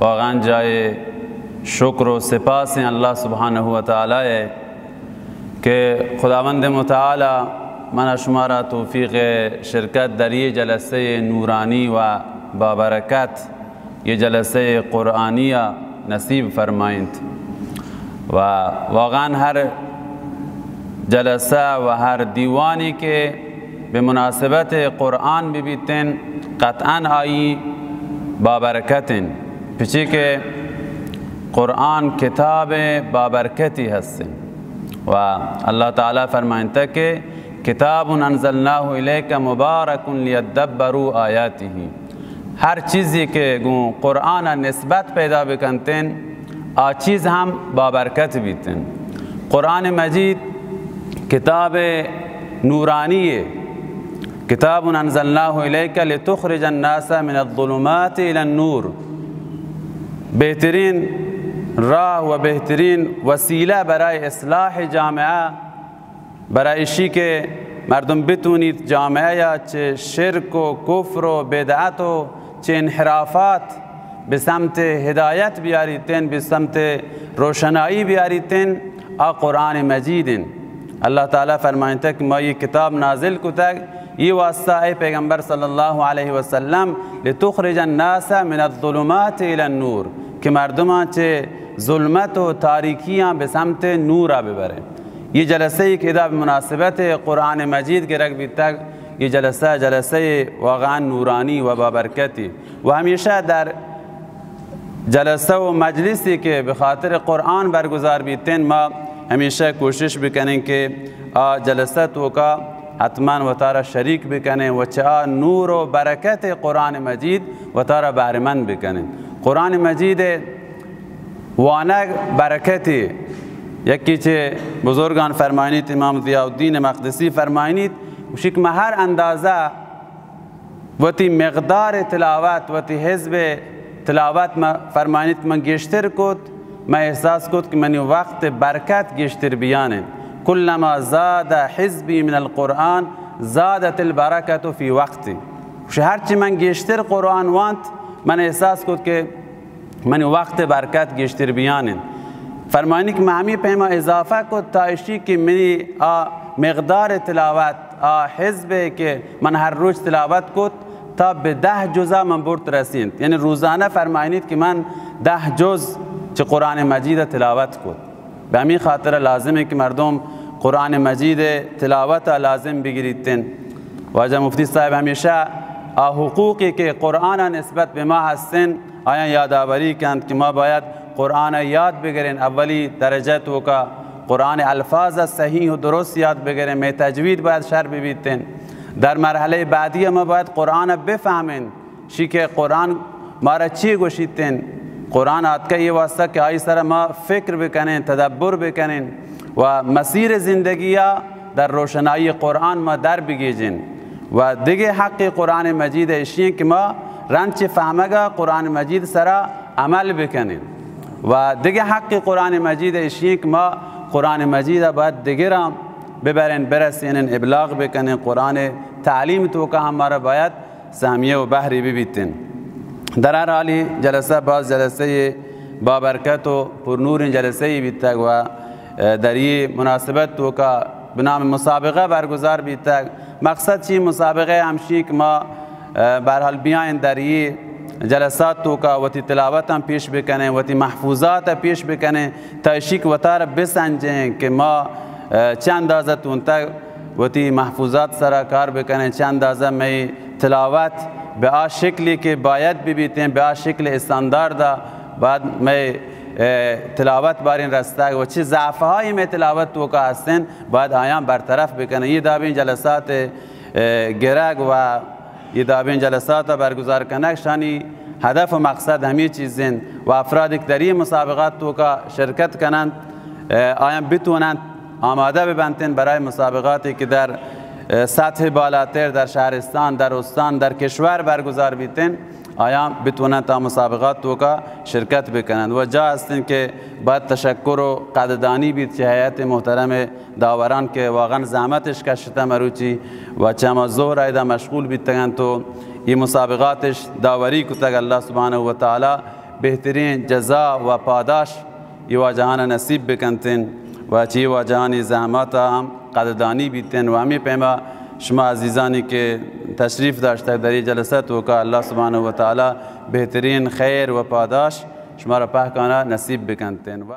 واقعاً جائے شکر و سپاسیں اللہ سبحانہ و تعالی ءِ کہ خداوند متعالی من ءُ شمارا توفیق شرکت در یہ جلسہ نورانی و بابرکت، یہ جلسہ قرآنی نصیب فرمائنت۔ و واقعاً ہر جلسہ و ہر دیوانی کہ بہ مناسبت قرآن بہ بیتن، قطعاً آئی بابرکتن، پچی کہ قرآن کتاب بابرکتی ہستن۔ و اللہ تعالی فرمائنتا کہ کتاب انزلناه الیک مبارک لیدبروا آیاته، ہر چیزی کہ گوں قرآن نسبت پیدا بکنتن، آ چیز ہم بابرکت بیتن۔ قرآن مجید کتاب نورانی ہے۔ کتاب انزلناه الیک لتخرج الناس من الظلمات الی النور۔ بہترین راہ و بہترین وسیلہ برای اصلاح جامعہ، برای اشی کہ مردم بتونیت جامعہ یا چہ شرک و کفر و بدعت و چہ انحرافات بہ سمت ہدایت بیاریتن، بہ سمت روشنائی بیاریتن، آ قرآن مجید انت۔ اللہ تعالی فرمائنتا کہ ما یہ کتاب نازل کتگ، یہ واسطہ اے پیغمبر صلی اللہ علیہ وسلم، لتخرج الناس من الظلمات الی النور، کہ مردمان چہ ظلمت و تاریکیاں بہ سمت نورا ببرے۔ یہ جلسہ ای کہ ادا بہ مناسبت قرآن مجید گرگ بیتگ، یہ جلسہ جلسہ واقعاً نورانی و بابرکتی و ہمیشہ در جلسہ و مجلسی کہ بہ خاطر قرآن برگزار بیتن، ما ہمیشہ کوشش بکنیں کہ آ جلسہ توکا حتماً وتارا شریک بکنیں و چہ آ نور و برکت قرآن مجید وتارا بہرمند بکنیں۔ قرآن مجید وانگ برکتی۔ یکی چہ بزرگان فرمائنیت، امام ضیاء الدین مقدسی فرمائنیت، گوشی کہ ما ہر اندازہ وتی مقدار تلاوت، وتی حزب تلاوت ما فرمائنیت من گیشتر کت، ما احساس کت کہ منی وقت برکت گیشتر بیان انت۔ کلما زاد حزبی من القرآن زادت البرکت فی وقتی۔ گوشی ہرچی من گیشتر قرآن وانت، من احساس کت کہ منی وقت برکت گیشتر بیان انت۔ فرمائنی کہ من ہمی پیما اضافہ کت تا اشی کہ منی آ مقدار تلاوت، آ حزبے کہ من ہر روچ تلاوت کت، تا بہ دہ جزا من برت رسینت۔ یعنی روزانہ فرمائنیت کہ من دہ جز چہ قرآن مجید تلاوت کت۔ بہ ہمی خاطر لازم انت کہ مردم قرآن مجید تلاوت لازم بگریتن۔ واجہ مفتی صاحب ہمیشہ آ حقوقی کہ قرآن نسبت بہ ما ہستن، آیاں یادآوری کنت کہ ما باید قرآن یاد بگرین، اولی درجہ توکا قرآن الفاظ صحیح و درست یاد بگرین، مئے تجوید باید شر ببیتن۔ در مرحلہ بعدی ما باید قرآن بفهمین، شی کہ قرآن مارا چی گوشیتن۔ قرآن آتکہ یہ واسطہ کہ آئی سر ما فکر بکنین، تدبر بکنین و مسیر زندگی در روشنائی قرآن ما در بگیجین۔ و دگہ حق قرآن مجید ایشی انت کہ ما رند چہ فہمگا قرآن مجید سرا عمل بکنین۔ و دگہ حق قرآن مجید ایشی انت کہ ما قرآن مجید باید دگراں ببرین، برسینین، ابلاغ بکنین، قرآن تعلیم توکا ہم مارا باید سہمیہ و بہری ببیتین۔ در ہر حالی جلسہ باز جلسہ بابرکت و پرنورین جلسہ بیتگ و در یہ مناسبت توکا بنام مسابقہ برگزار بیتگ۔ مقصد چی مسابقہ ہمشی کہ ما، اه، بہرحال بیائیں در یہ جلسات توکا وتی تلاوتاں پیش بکنیں، وتی محفوظات پیش بکنیں، تا اشی کہ وتارا بسنجیں کہ ما، اه، چند اندازہ تونتگ وتی محفوظات سرا کار بکنیں، چند اندازہ مئے تلاوت بہ آ شکلی کہ باید ببیتیں، بہ آ شکل استانداردا باید مئے، اه، تلاوت بارین رستگ و چہ ضعفہایی مئے تلاوت توکا ہستن، باید آیاں برطرف بکنیں۔ یہ دابیں جلسات، اه، گرگ و یہ دابیں جلسات برگزار کنگ، شانی ہدف و مقصد ہمی چیز انت و افرادی کہ در یہ مسابقات توکا شرکت کنند، اه، آیاں بتونند آمادہ ببنتن برای مسابقاتی کہ در، اه، سطح بالاتر، در شہرستان، در استان، در کشور برگزار بیتن، آیاں بتونند تا مسابقات توکا شرکت بکنند۔ و جا ہستن کہ باید تشکر و قدردانی بیت چہ ہیئت محترم داوران کہ واقعاً زحمتش کشتہ مروچی و چہ ہما ظہر ایدا مشغول بیتگنت و ای مسابقاتش داوری کتگ۔ اللہ سبحانہ و تعالی بہترین جزا و پاداش ای واجہانا نصیب بکنتن و چی واجہانی زحمتا ہم قدردانی بیتن و ہمیں پیما شما عزیزانی کہ تشریف داشتگ در ای جلسہ توکا اللہ سبحانہ و تعالی بہترین خیر و پاداش شما را پہکانا نصیب بکنتن و